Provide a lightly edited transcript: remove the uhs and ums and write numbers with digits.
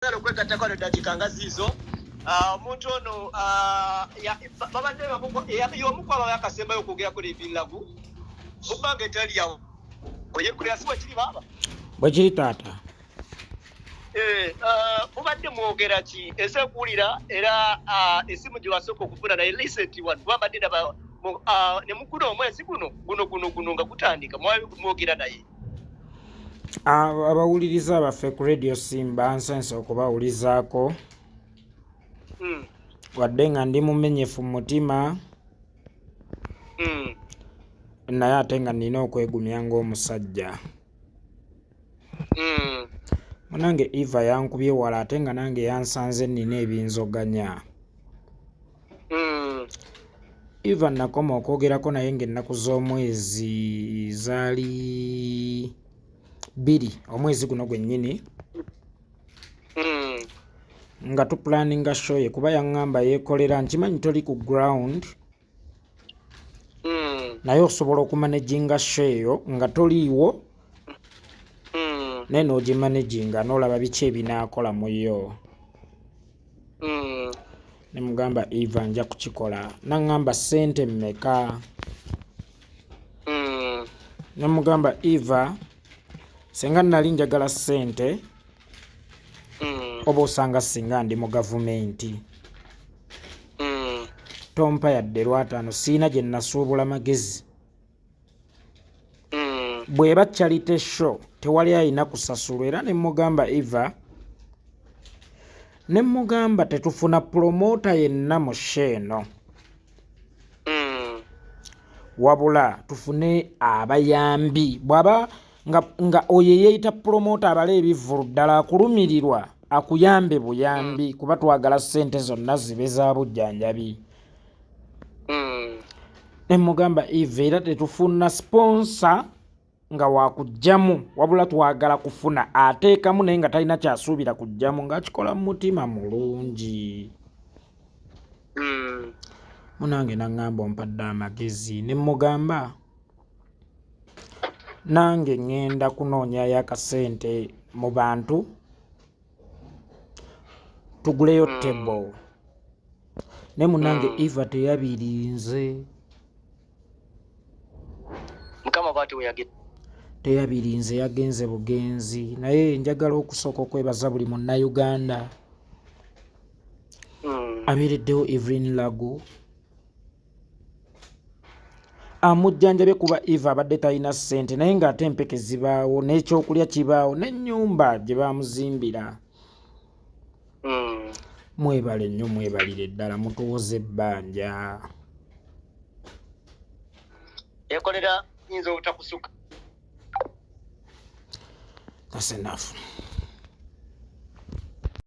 Okwegattako ano ddakiika nga ziizo. Ah, omuntu ono, ah, babadde y'omu ku abo akasembayo okwogerako ne Binlagu mu bbanga etali yawo. Oyekulira si bwekiri, baaba? Bwe kiri, taata. Eh, ah, mubadde mwogera ki? Ensi ekuwulira era esimu gye wasooka okufuna naye, recent one, kuba mbadde ndaba ne muguno omwezi guno guno guno guno nga gutandika mwogera naye. Abawuliriza baffe ku Radio Simba, nsense okubawulizaako. Wadde nga ndi mumenyefu mu mutima, naye ate nga nina okwegumya ng'omusajja. Munange Eva yankubye wala, ate nga nange yansanze nina ebinzoganya. Eva nakoma okwogerako naye ng'ennaku z'omwezi zaali 2 omwezi guno gwennyini, nga tuplanninga show ye, kuba yaŋŋamba yeekolera. Nkimanyi toli ku ground, naye osobola okumanaginga show eyo nga toliiwo, naye n'ogimanaginga n'olaba biki ebinaakola mu yo. Ne mugamba, "Eva, nja kukikola." Naŋŋamba, "Ssente mmeka?" Ne mugamba, "Eva, senga nali njagala ssente, oba osanga singa ndi mu gavumenti. Tompa yadde lwataano, siina gye nasuubula magezi. Bw'eba charity show, tewali alina kusasulwa." Era ne mugamba Eva, ne mugamba tetufuna promoter yenna mu show eno, wabula tufune abayambi. Bw'aba nga oyo eyeeyita promoter abala ebivvulu ddala akulumirirwa, akuyambe buyambi, kuba twagala ssente zonna zibe za bujjanjabi. Ne mugamba Eva, era tetufuna sponsor nga wakugjamu, wabula twagala kufuna ateekamu naye nga talina kyasuubira kugjamu, ng'akikola mu mutima mulungi. Munange naŋŋamba, "Ompadde amagezi." Ne mugamba, "Nange ŋŋenda kunoonyayo akasente mu bantu tuguleyo table." Naye munange, Eva teyabirinze. Mukama bwati we yagenda. Teyabirinze, yagenze bugenzi. Naye njagala okusooka okwebaza buli munnayuganda abeereddewo Evelyn Lagu amujjanjabye, kuba Eva abadde talina ssente, naye ng'ate empeke zibaawo n'ekyokulya kibaawo n'ennyumba gye bamuzimbira. Mwebale nnyo, mwebalire ddala, mutuwoze ebbanja. Yekolera, nyinza obutakusuka. That's enough.